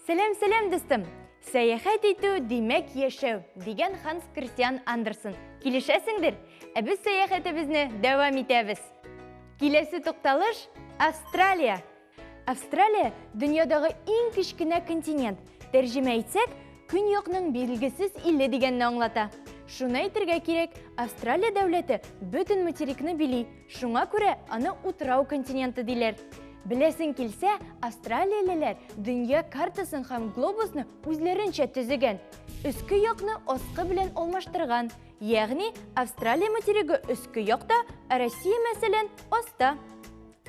Сәлам, сәлам, дустым! Сәяхәт итү, димәк, яшәү, дигән Ханс Кристиан Андерсон. Килешәсеңдер? Ә без сәяхәтебезне дәвам итәбез. Киләсе тукталыш Австралия. Австралия дөньядагы иң кечкенә континент. Тәрҗемә итсәк, көньякның билгесез иле дигәнне аңлата. Шуны әйтергә кирәк, Австралия дәүләте бөтен материкны били. Шуңа күрә аны утрау континенты диләр. Беләсең килсә, австралиялеләр дөнья картасын һәм глобусны үзләренчә төзегән. Өске якны аскы белән алмаштырган. Ягъни Австралия материгы өске якта, ә Россия, мәсәлән, аста.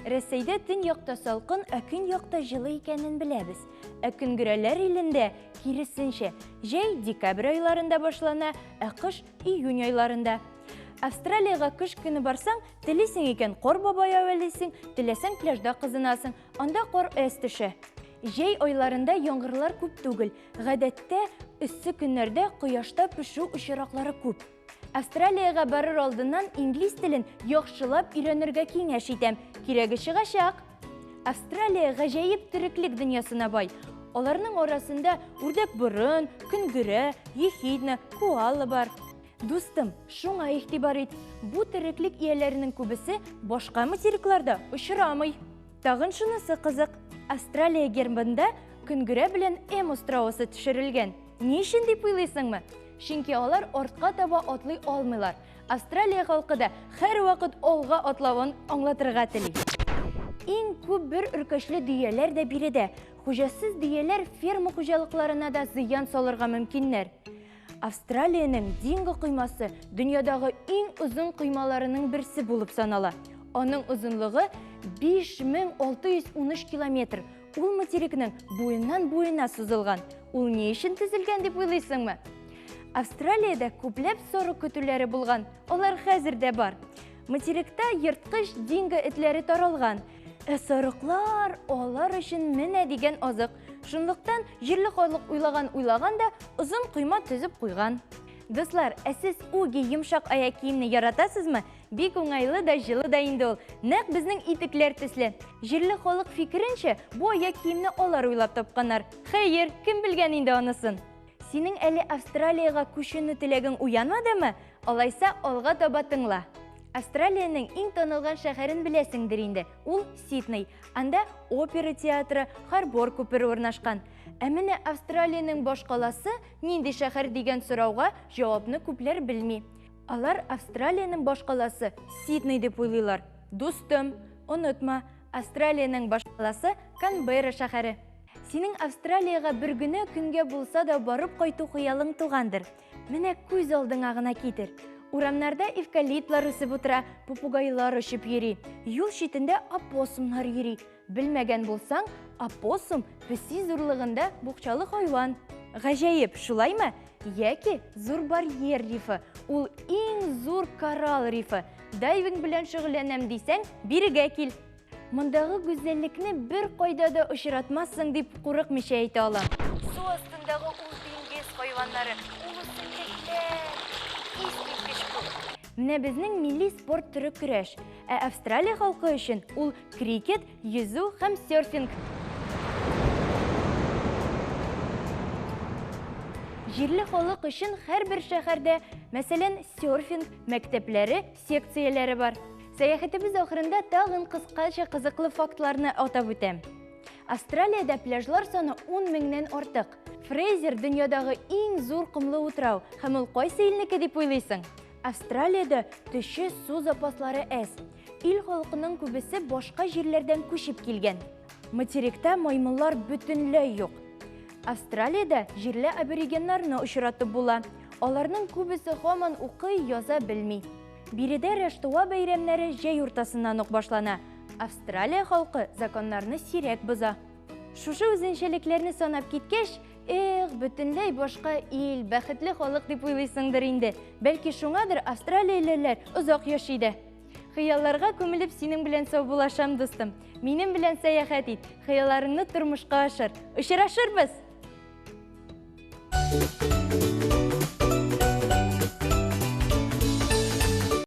Рәсәйдә төньякта салкын, ә көньякта җылы икәнен беләбез. Ә көнгерәләр илендә киресенчә, җәй декабрь айларында башлана, ә кыш июнь айларында. Австралиягә кыш көне барсаң, телисең икән кар бабай әвәлисең, теләсәң пляжда кызынасың, анда кар әз төшә. Җәй айларында яңгырлар күп түгел. Гадәттә, эссе көннәрдә кояшта пешү очраклары күп. Австралиягә барыр алдыннан инглиз телен яхшылап өйрәнергә киңәш итәм. Кирәге чыгачак. Австралия гаҗәеп тереклек дөньясына бай. Аларның арасында үрдәк борын, көнгерә, ехидна, коала бар. Дустым, шуңа игътибар ит, бу тереклек ияләренең күбесе башка материкларда очрамый. Тагын шунысы кызык, Австралия гербында көнгерә белән Эм островысы төшерелгән. Ни өчен дип уйлыйсыңмы? Чөнки алар артка таба атлый алмыйлар. Австралия халкы да һәрвакыт алга атлавын аңлатырга тели. Иң күп бер өркәчле дөяләр дә биредә. Хуҗасыз дөяләр ферма хуҗалыкларына да зыян салырга мөмкиннәр. Австралиянең Динго коймасы дөньядагы иң озын коймаларының берсе булып санала. Аның озынлыгы 5613 километр. Ул материкның буеннан буена сузылган. Ул ни өчен төзелгән дип уйлыйсыңмы? Австралиядә күпләп сарык көтүләре булган. Алар хәзер дә бар. Материкта ерткыч динго этләре таралган. Ә сарыклар алар өчен менә дигән азык. Шунлыктан җирле халык уйлаган-уйлаган да озын койма төзеп куйган. Дуслар, ә сез уги йомшак аяк киемне яратасызмы? Бик уңайлы да, җылы да инде ул. Нәкъ безнең итекләр төсле. Җирле халык фикеренчә, бу аяк киемне алар уйлап тапканнар. Хәер, кем белгән инде анысын? Синең әле Австралиягә күченү теләгең уянмадымы? Алайса, алга таба тыңла. Австралиянең иң танылган шәһәрен беләсеңдер инде. Ул Сидней. Анда опера театры, Харбор күпере урнашкан. Ә менә Австралиянең башкаласы нинди шәһәр дигән сорауга җавапны күпләр белми. Алар Австралиянең башкаласы Сидней дип уйлыйлар. Дустым, онытма, Австралиянең башкаласы Канберра шәһәре. Синең Австралиягә бер генә көнгә булса да барып кайту хыялың тугандыр. Менә күз алдыңа гына китер. Урамнарда эвкалиптлар үсеп утыра, попугайлар очып йөри. Юл читендә опоссумнар йөри. Белмәгән булсаң, опоссум песи зурлыгында букчалы хайван. Гаҗәеп, шулаймы? Яки зур барьер рифы. Ул иң зур коралл рифы. Дайвинг белән шөгыльләнәм дисәң, бирегә кил. Мондагы гүзәллекне беркайда да очратмассың дип курыкмыйча әйтә алам. Су астындагы ул диңгез хайваннары, ул үсемлекләр! Искиткеч күп! Менә безнең милли спорт төре көрәш, ә Австралия халкы өчен ул крикет, йөзү һәм серфинг. Җирле халык өчен һәрбер шәһәрдә, мәсәлән, серфинг мәктәпләре, секцияләре бар. Сәяхәтебез ахырында тагын кыскача кызыклы фактларны атап үтәм. Австралиядә пляжлар саны 10 меңнән артык. Фрейзер дөньядагы иң зур комлы утрау һәм ул кайсы илнеке дип уйлыйсың? Австралиядә төче су запаслары әз. Ил халкының күбесе башка җирләрдән күчеп килгән. Материкта маймыллар бөтенләй юк. Австралиядә җирле аборигеннарны очратып була. Аларның күбесе һаман укый, яза белми. Биредә Раштуа бәйрәмнәре җәй уртасыннан ук башлана. Австралия халкы законнарны сирәк боза. Шушы үзенчәлекләрне санап киткәч, эх, бөтенләй башка ил, бәхетле халык дип уйлыйсыңдыр инде. Бәлки шуңадыр австралиялеләр озак яши дә. Хыялларга күмелеп синең белән саубуллашам, дустым. Минем белән сәяхәт ит, хыялларыңны тормышка ашыр. Очрашырбыз!